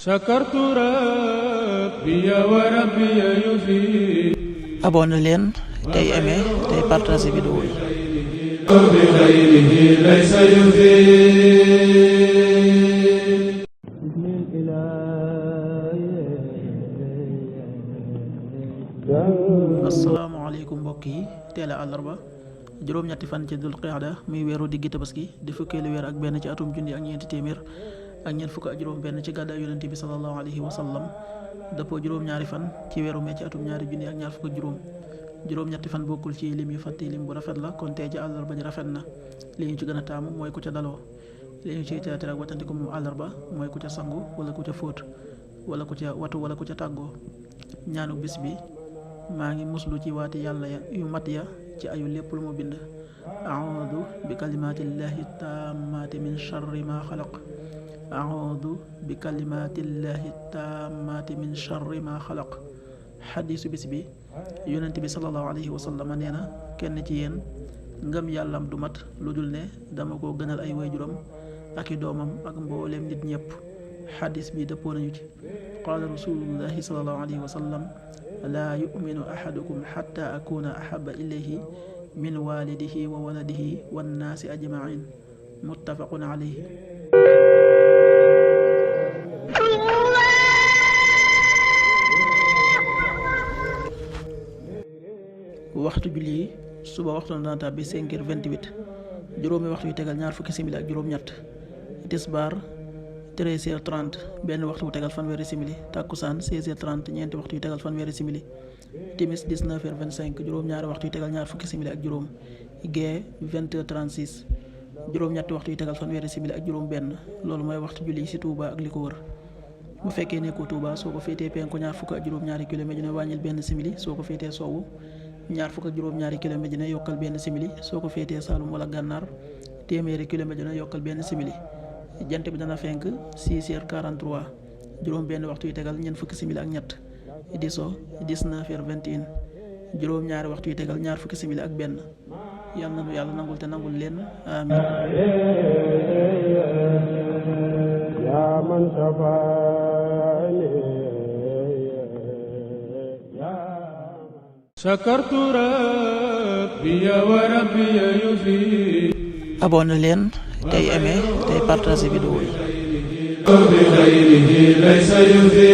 sakartu rabbi wa rabbi yufi. abonné leen tey aimé tey partagé vidéo yi. bi xayrihi laysa yufi. asalaamaaleykum mbokk yi, teel a àllarba juróom-ñetti fan ci dul qiyada muy weeru diggi tabaski di fukkeelu weer ak benn ci atum junni ak ñeenti téeméer ak ñeent fukk ak juróom benn ci gàddaay yonent bi sallallahu alayhi wa sallam dëppoo juróom-ñaari fan ci weeru mee ci atum ñaari junni ak ñaar fukk ak juróom-ñetti fan bokkul ci lim yu fàtte lim bu rafet la, kon tey ci àllarba ji rafet na. li ñu ci gën a taamu mooy ku ca daloo. li ñu ciy tere ak wattandiku moom àllarba mooy ku ca sangu wala ku ca fóot wala ku ca watu wala ku ca tàggoo. ñaanu bis bi, maa ngi muslu ci waati yàlla yu mat ya ci ayu lépp lu mu bind. a'uudu bi kalimaatillahi taammaati min sharri ma xalaq. a'uudu bi kalimaatillahi taammaati min sharri ma xalaq. xadiisu bis bi, yonent bi sallallahu alayhi wa sallam nee na kenn ci yéen ngëm yàllam du mat lu dul ne dama ko gënal ay waajuram ak i doomam ak mbooleem nit ñëpp. xadiis bi dëppoo nañu ci. qaala rasulullahi sallallahu alayhi wa sallam laa yuminu ahadukum xatta akuna ahaba ilayhi min walidihi wa waladihi wannaasi ajmain. muttafaqun alayhi. waxtu julli yi, suba waxtu na dana tàbbi 5h28, juróomi waxtu yu tegal ñaar fukki simili ak juróom-ñett. tisbaar 13h30, benn waxtu wu tegal fanweeri simili. takkusaan 16h30, ñeenti waxtu yu tegal fanweeri simili. timis 19h25, juróom-ñaari waxtu yu tegal ñaar fukki simili ak juróom. gee 20h36, juróom-ñetti waxtu yu tegal fanweeri simili ak juróom benn. loolu mooy waxtu julli ci Touba ak li ko wër. bu fekkee nekkoo Touba, soo ko féetee penku ñaar fukk ak juróom-ñaari kilomètre dina wàññil benn simili. soo ko féetee sowwu ñaar fukk ak juróom-ñaari kilomètre dina yokkal benn simili. soo ko féetee Saalum wala Gànnaar téeméeri kilomètre dina yokkal benn simili. jant bi dana fenk 6h43, juróom benn waxtu yu tegal ñeent fukki simili ak ñett. di so 19h21, juróom-ñaari waxtu yu tegal ñaar fukki simili ak benn. yal na nu yàlla nangul te nangul leen, amiin. yaa man safaani sakartu rabbi wa rabbi yufi. abonné leen tey aimé tey partagé vidéo yi. bi xayrihi laysa yufi.